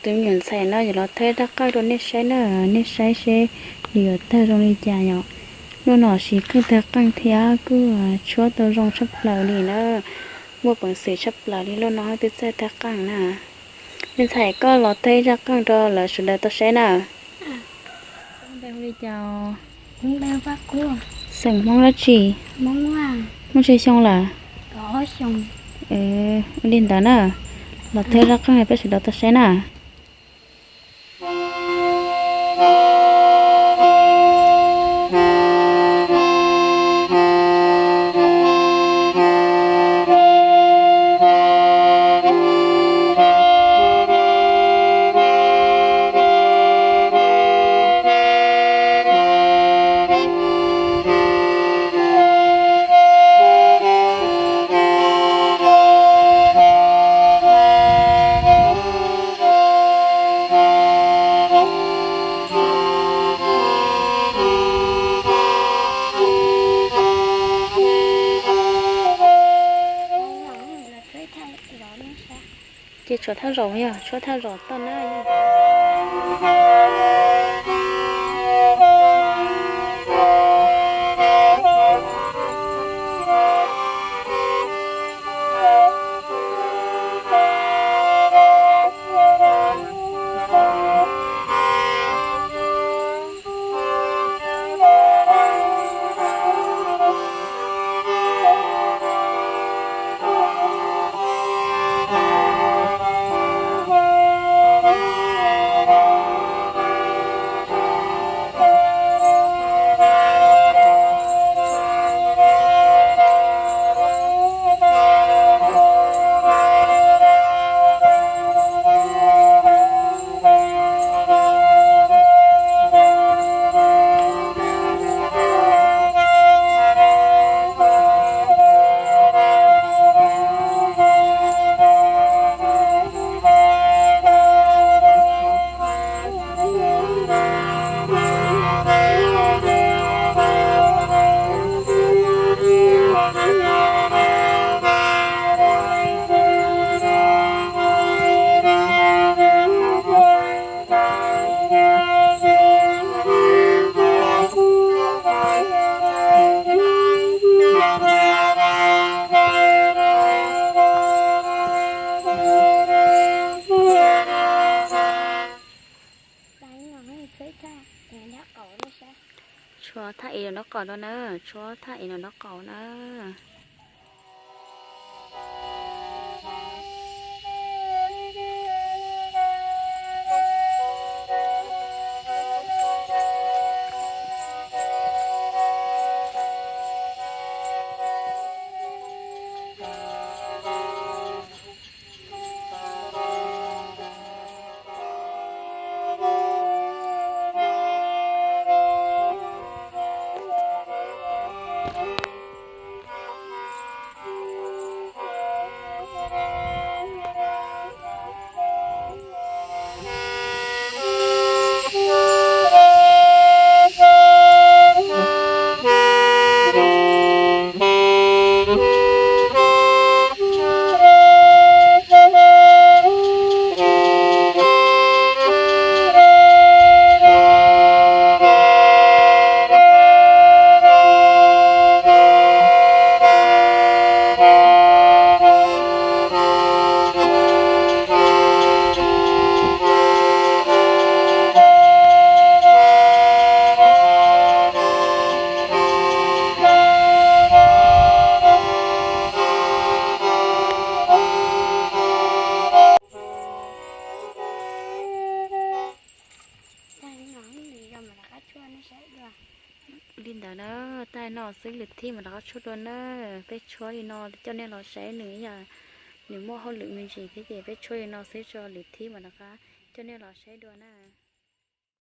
Tus me nyuam ntxhais no yuav los thawb rab qeej rau nej saib na, nej saib seb nws yuav tawg zoo li cas yom. Lub no tsis qeej tawg qeej thiab kuj tshuab tau zoo tshaj plaws li na. Muaj peev xwm tshaj plaws li lub no twb txawj tawg qeej na. Me ntxhais, koj los thawb ib rab qeej rau lawv sawv daws tau saib na. Li cas? Xeem Hmoob dab tsi? Muaj tsawg xyoo lawm? Ua li ntawd na, los thawb rab qeej rau peb sawv daws tau saib na. Ces tshuav thaj zaum yog tshuab thaj zaum toj na. Tshuab thaj ev nraub qaum no na, tshuab thaj ev nraub qaum na. Li ntawd na, tag li no xwb, lwm thib mam rov qab tshuab dua na. Peb tshuab li no coj nej los saib nws, yog nws muaj hauj lwm me ntsis thiab ces peb tshuab li no xwb tso, lwm thib mam rov qab coj nej los saib dua na.